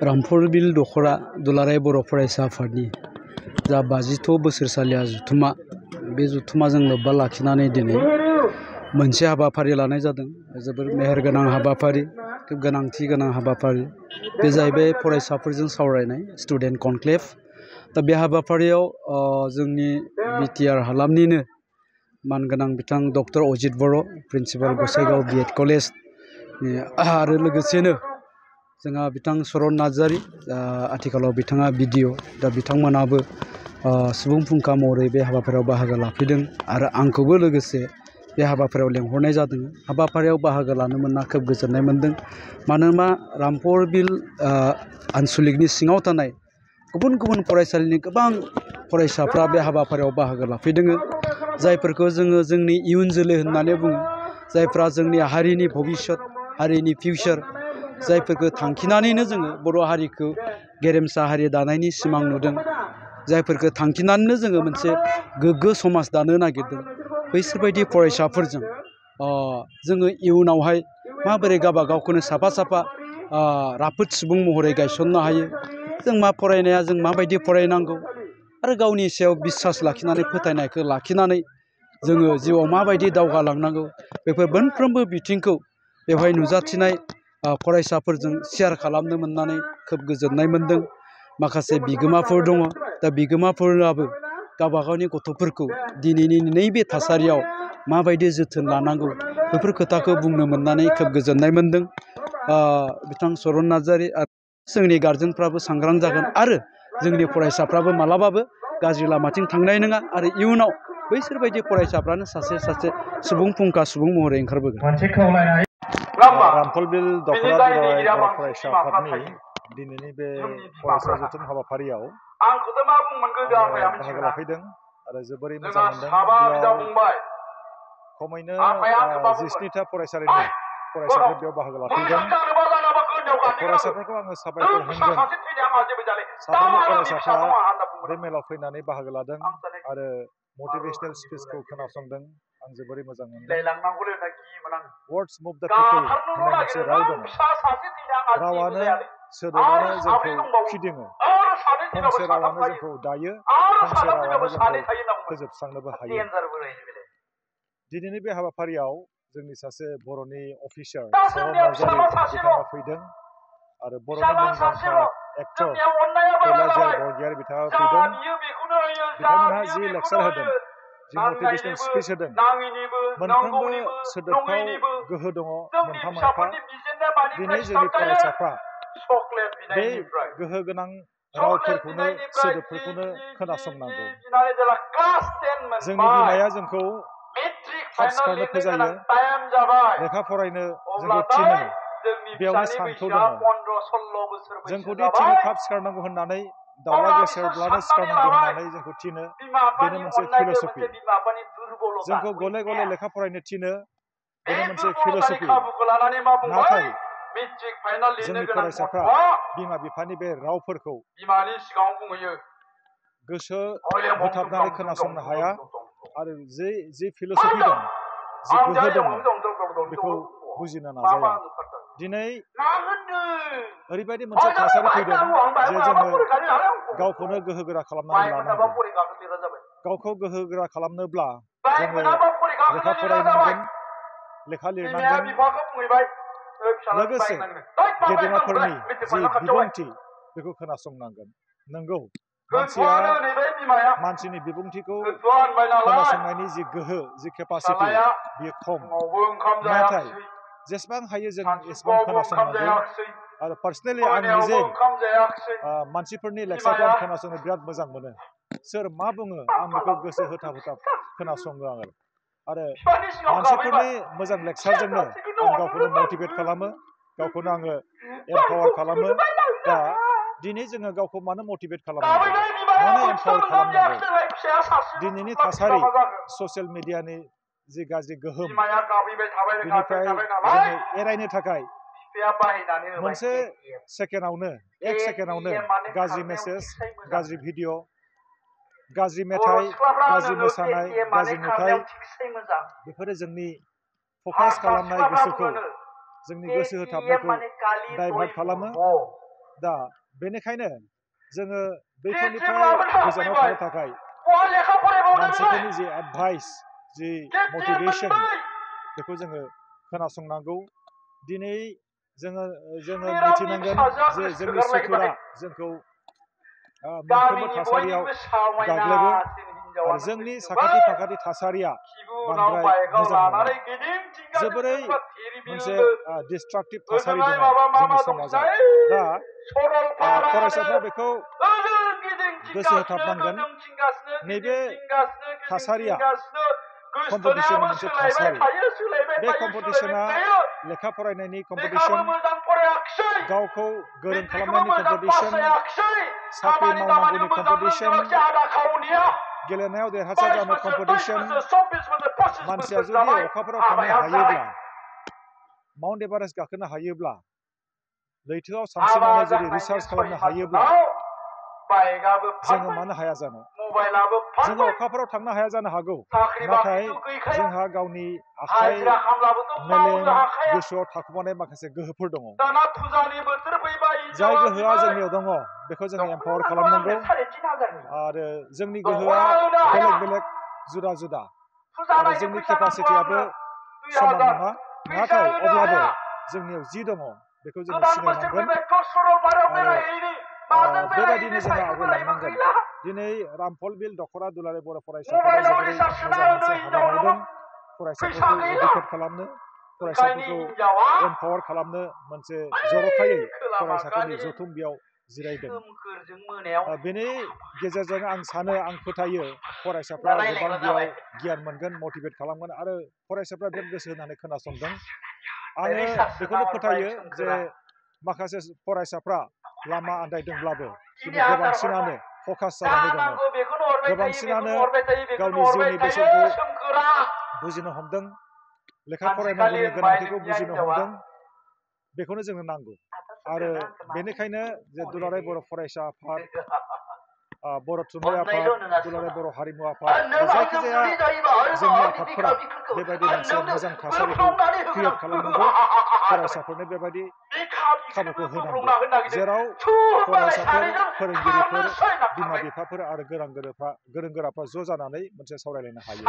रामफलबिल दख'रा दुलाराय बर' फरायसा आफादनि जा 52 बोसोरसालिया जथुमा बे जथुमाजों लोब्बा लाखिनानै दिनै मोनसे हाबाफारि लानाय जादों। जोबोर मेहेरगोनां हाबाफारि, गोनांथि गोनां हाबाफारि। बे जाहैबाय फरायसाफोरजों सावरायनाय स्टुडेन्ट कनक्लेभ। दा बे हाबाफारियाव जोंनि बिटिआर हालामनिनो मानगोनां बिथां डक्टर अजित बर', प्रिन्सिपाल गसाइगाव बिएड कलेज आरो लोगोसेनो जोंहा बिथां सरन नार्जारी, आथिखालाव बिथाङा बिडिअ। दा बिथांमोनाबो सुबुं फुंखा महरै बे हाबाफारियाव बाहागो लाफैदों आरो आंखौबो लोगोसे बे हाबाफारियाव लेंहरनाय जादों। हाबाफारियाव बाहागो लानो मोनना खोब गोजोननाय मोन्दों। मानोना रामफलबिल आनसलिकनि सिङाव थानाय गुबुन गुबुन फरायसालिनि गोबां फरायसाफ्रा बे हाबाफारियाव बाहागो लाफैदों, जायफोरखौ जोङो जोंनि इयुन जोलै होननानै बुङो, जायफ्रा जोंनि हारिनि भबिष्यत, हारिनि फिउचार, जायफोरखौ थांखिनानैनो जोङो बर' हारिखौ गेरेमसा हारि दानायनि सिमां नुदों, जायफोरखौ थांखिनानैनो जोङो मोनसे गोग्गो समाज दानो नागिरदों। बैसोरबायदि फरायसाफोरजों जोङो इयुनावहाय माबोरै गावबा गावखौनो साफा साफा राफोद सुबुं महरै गायसननो हायो, जों मा फरायनाया जों माबायदि फरायनांगौ आरो गावनि सायाव बिसास लाखिनानै फोथायनायखौ लाखिनानै जोङो जिउआव माबायदि दावगालांनांगौ, बेफोर मोनफ्रोमबो बिथिंखौ बेवहाय नुजाथिनाय फरायसाफोरजों शेयार खालामनो मोननानै खोब गोजोननाय मोन्दों। माखासे बिगोमाफोर दङ, दा बिगोमाफोराबो गावबा गावनि गथ'फोरखौ दिनैनि नैबे थासारियाव माबायदि जोथोन लानांगौ बेफोर खोथाखौ बुंनो मोननानै खोब गोजोननाय मोन्दों। बिथां सरन नार्जारी आरो जोंनि गार्जेनफ्राबो सांग्रां जागोन आरो जोंनि फरायसाफ्राबो मालाबाबो गाज्रि लामाथिं थांनाय नङा आरो इयुनाव बैसोरबायदि फरायसाफ्रानो सासे सासे सुबुं फुंखा सुबुं महरै ओंखारबोगोन। रामफलबिल दख'रा दुलाराय बर' फरायसा आफादनि दिनैनि बे फरायसा जथुम हाबाफारियाव बाहागो लाफैदों आरो जोबोरै मोजां मोनदों। बेयाव खमैनो 19टा फरायसालिनि फरायसाफोर बेयाव बाहागो लाफैदों। फरायसाफोरखौ आङो साबायखर होगोन। साफ्रोमबो फरायसाफ्रा बे मेलाव फैनानै बाहागो लादों आरो मटिभेशनेल स्पिचखौ खोनासंदों। आं जोबोरै मोजां मोनदों। वर्ड्स मुभ द पिपल होननाय मोनसे राव दङ। रावानो, सोदोबानो जोंखौ फिदिङो। फंसे रावानो जोंखौ दायो, फंसे रावानो जोंखौ फोजोबस्रांनोबो हायो। दिनैनि बे हाबाफारियाव जोंनि सासे बर'नि अफिसार सरन नार्जारी बिथाङा फैदों आरो बर'नि मुंदांखा एक्टर कैलाश बरगयारी बिथाङा फैदों। बिथांमोनहा जि लेक्सार होदों, जि मटिभेशनेल स्पिच होदों, मोनफ्रोमबो सोदोबफ्राव गोहो दङ मोनफा मोनफा। दिनै जोंनि फरायसाफ्रा बे गोहो गोनां रावफोरखौनो, सोदोबफोरखौनो खोनासंनांगौ। जोंनि बिमाया जोंखौ थाब सिखारनो फोजायो, लेखा फरायनो जोंखौ थिनो, बेयावनो सान्थौ दङ। जोंखौदि थिनो थाब सिखारनांगौ होननानै, दाउला गेसेरब्लानो सिखारनांगौ होननानै जोंखौ थिनो, बेनो मोनसे फिल'सफि। जोंखौ गले गले लेखा फरायनो थिनो, बेनो मोनसे फिल'सफि। नाथाय जोंनि फरायसाफ्रा बिमा बिफानि बे रावफोरखौ गोसो होथाबनानै खोनासंनो हाया आरो जि फिल'सफि दं, जि गोहो दङ, बेखौ बुजिनो नाजाया। दिनै ओरैबायदि मोनसे थासारि फैदों जे जोङो गावखौनो गोहोगोरा खालामनानै लानांगौ। गावखौ गोहोगोरा खालामनोब्ला जोङो लेखा फरायनांगोन, लेखा लिरनांगोन, लोगोसे गेदेमाफोरनि जि बिबुंथि बेखौ खोनासंनांगोन। नंगौ, मानसिनि बिबुंथिखौ खोनासंनायनि जि गोहो, जि केपासिटि, बेयो खम। नाथाय जेसेबां हायो जों एसेबां खोनासंनांगौ। आरो पार्सनेलि आं निजे मानसिफोरनि लेक्सारखौ आं खोनासंनो बिराद मोजां मोनो। सोर मा बुङो आं बेखौ गोसो होथाब होथाब खोनासङो आङो। आरो मानसिफोरनि मोजां लेक्सारजोंनो आं गावखौनो मटिभेट खालामो, गावखौनो आङो एम्पावार खालामो। दा दिनै जोङो गावखौ मानो मटिभेट खालामनांगौ, मानो एम्पावार खालामनांगौ? दिनैनि थासारि, ससियेल मिडियानि जि गाज्रि गोहोम, बेनिफ्राय जोङो एरायनो थाखाय मोनसे सेकेन्डआवनो, एक सेकेन्डआवनो गाज्रि मेसेज, गाज्रि भिडिअ, गाज्रि मेथाइ, गाज्रि मोसानाय, गाज्रि नुथाय, बेफोरो जोंनि फकास खालामनाय गोसोखौ जोंनि गोसो होथाबनायखौ डाइभार्ट खालामो। दा बेनिखायनो जोङो बैफोरनिफ्राय गोजानाव थानो थाखाय मानसिफोरनि जि एडभाइस जि मटिभेसन बेखौ जोङो खोनासंनांगौ। दिनै जोङो मिथिनांगोन जे जोंनि सुथुरा जोंखौ मोनफ्रोमबो थासारियाव गाग्लोबो आरो जोंनि साखाथि फाखाथि थासारिया बांद्राय मोजां नङा। जोबोरै मोनसे डिस्ट्राक्टिभ थासारि दङ जोंनि समाजाव। दा फरायसाफ्रा बेखौ गोसो होथाबनांगोन। नैबे थासारिया कम्पिटिसननि मोनसे थासारि। बे कम्पिटिसना लेखा फरायनायनि कम्पिटिसन, गावखौ गोरों खालामनायनि कम्पिटिसन, साख्रि मावनांगौनि कम्पिटिसन, गेलेनायाव देरहासार जानो कम्पिटिसन। मानसिया जुदि अखाफोराव थांनो हायोब्ला, माउन्ट एभारेस्ट गाखोनो हायोब्ला, लैथोआव सानस्रिनानै जुदि रिसार्च खालामनो हायोब्ला, जोङो मानो हाया जानो? जोङो अखाफोराव थांनो हाया जानो हागौ, नाथाय जोंहा गावनि आखाइ, मेलेम, गोसोआव थाखुमानाय माखासे गोहोफोर दङ। जाय गोहोआ जोंनियाव दङ बेखौ जोङो एम्पावार खालामनांगौ। आरो जोंनि गोहोआ बेलेग बेलेग जुदा जुदा आरो जोंनि केपासिटियाबो समान नङा, नाथाय अब्लाबो जोंनियाव जि दङ बेखौ जोङो सिनायनांगोन आरो बेबायदिनो जोङो आवगायलांनांगोन। दिनै रामफल बिल दख'रा दुलाराय बर' फरायसाफोरा जोबोरै मोजां मोनसे हाबा मावदों। फरायसाफोरखौ एडुकेट खालामनो, फरायसाफोरखौ एम्पावार खालामनो मोनसे जर'खायै फरायसाफोरनि जथुम बेयाव जिरायदों। बेनि गेजेरजों आं सानो, आं फोथायो फरायसाफ्रा गोबां बेयाव गियान मोनगोन, मटिभेट खालामगोन आरो फरायसाफ्रा बिराद गोसो होनानै खोनासंदों। आङो बेखौनो फोथायो जे माखासे फरायसाफ्रा लामा आन्दायदोंब्लाबो दिनै गोबांसिनानो फकास जानानै दङ। गोबांसिनानो गावनि जिउनि बेसेनखौ बुजिनो हमदों, लेखा फरायनांगौनि गोनांथिखौ बुजिनो हमदों। बेखौनो जोंनो नांगौ। आरो बेनिखायनो जे दुलाराय बर' फरायसा आफाद, बर' थुनलाइ आफाद, दुलाराय बर' हारिमु आफाद, जायखिजाया जोंनि आफादफोरा बेबायदि मोनसे मोजां थासारिखौ क्रियेट खालामनांगौ, फरायसाफोरनो बेबायदि खाबुखौ होनांगौ, जेराव फरायसाफोर, फोरोंगिरिफोर, बिमा बिफाफोर आरो गोरों गोराफ्रा ज' जानानै मोनसे सावरायलायनो हायो।